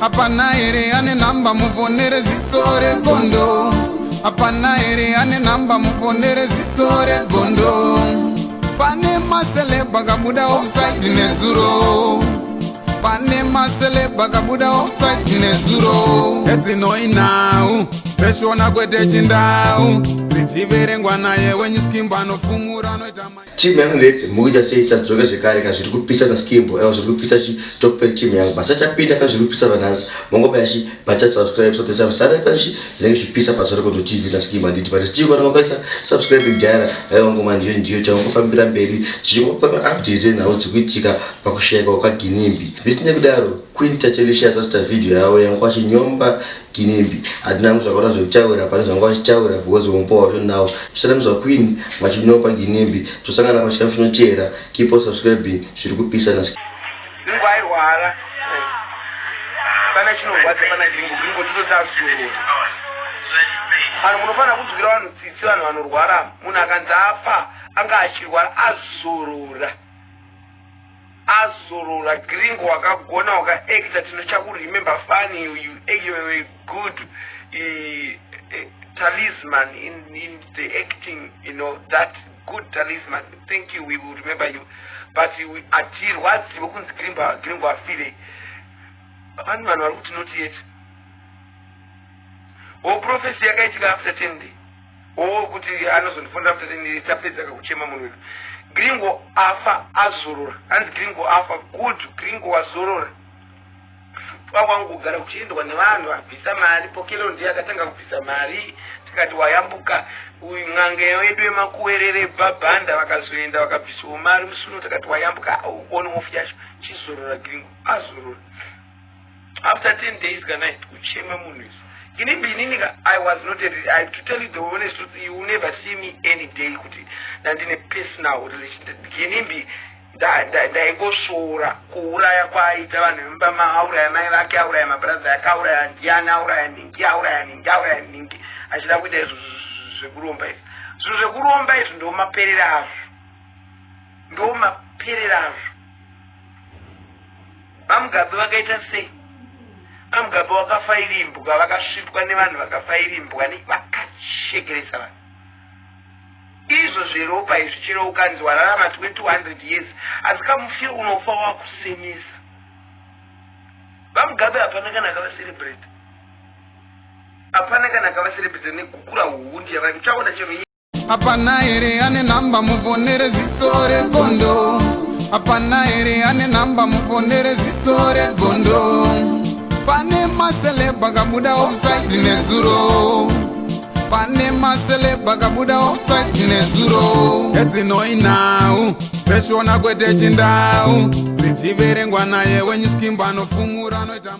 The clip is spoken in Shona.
Hapana here ane nhamba muponere ziso regondo? Hapana here ane nhamba muponere ziso regondo? Pane maceleb akabuda offside nezuro. Pane maceleb akabuda offside nezuro. Edzinoi nhau dzeshona kwete chindau dzichiverengwa naye wenyuskimbo anofumura anoita. Timu yangu ndepi? Mukuita sei? Tadzoka zvekare ka, zviri kupisa naSkimbo. Aiwa, zviri kupisa chitokupei timu yangu basa chapinda pa zviri kupisa vanhasi. Mongobaya chi bata subscribe so that musara pachi zvinenge zvichipisa paZora Kondo TV naSkimbo, handiti? But still kana makaisa subscribe kudhara, aiwa, ngoma ndiyo ndiyo changofambira mberi tichingopa maupdates enhau dzikuitika pakushayika kwaGinimbi. Zvisinei kudaro, Queen Tatelicious asita video yavo yanga vachinyomba Ginimbi. Hatina zvakaona zvekutaura pane zvanga vachitaura because umbo wacho nawo zvisanamizwa. Queen vachinyomba Ginimbi. Tosangana pachikamu chinoteera. Keep on subscribing, zviri kupisa na Gringo airwara, pana chinorwadza pana Gringo. Gringo tototi azorora. Vanhu munofanira kunzwira vanhu tsitsi, vanhu vanorwara. Munhu akanzi afa, anga achirwara, azorora, azorora. Gringo, wakagona, wakaacta, tinochakuremember funny. You were good talisman in the acting, that good talisman. Thank you, we will remember you. But hatirwadziwe kunzi Gringo afire. Vanhu vari kuti not yet. O prophecy yakaitika after 10 day o kuti anozondifonera after 10 days. Tapedza kakuchema munhu wedu. Gringo afa, azorora. Hanzi Gringo afa. Good, Gringo wazorora. Kwangogara kuchiendwa nevanhu vabvisa mari. Pokelo ndiye akatanga kubvisa mari, tikati wayambuka uyu. N'anga yedu yemakuwerere bhabhanda vakazoenda vakabvisawo mari musuno, tikati wayambuka. On off yacho, chizorora Gringo, azorora after 10 days. Kana kuchema munhu izvo, Ginimbi, ininika I was not a, I, to tell you the honest truth, you will never see me any day kuti ndandine personal relation. Ginimbi ndaingosvora kuuraya kwaaita vanhu vemumba. Auraya mai vake, auraya mabhuradha ake, auraya ndiani, auraya ningi, auraya ningi, auraya ningi, achida kuita izvo zvekuromba izvi. Zvinhu zvekuromba izvi ndo maperero azvo, ndo maperero azvo. VaMugabe vakaita sei? VaMugabe wakafa irimbwa, vakasvipwa nevanhu, vakafa irimbwa, vakachekeresa vanhu. Izvo zveropa izvi, chero ukanzi wararama 200 years, asi kamufiro unofa wakusemesa. VaMugabe hapana kana akavacelebrate, hapana kana akavacelebrate negukura hundi yavari uchaona chero. Hapana here ane nhamba muponere ziso regondo? Hapana here ane nhamba muponere ziso regondo? Pane maceleb akabuda offside nezuro. Pane maceleb akabuda offside nezuro. Edzinoi nhau dzeshona kwete chindau dzichiverengwa naye wenyuskimbo anofumura anoita.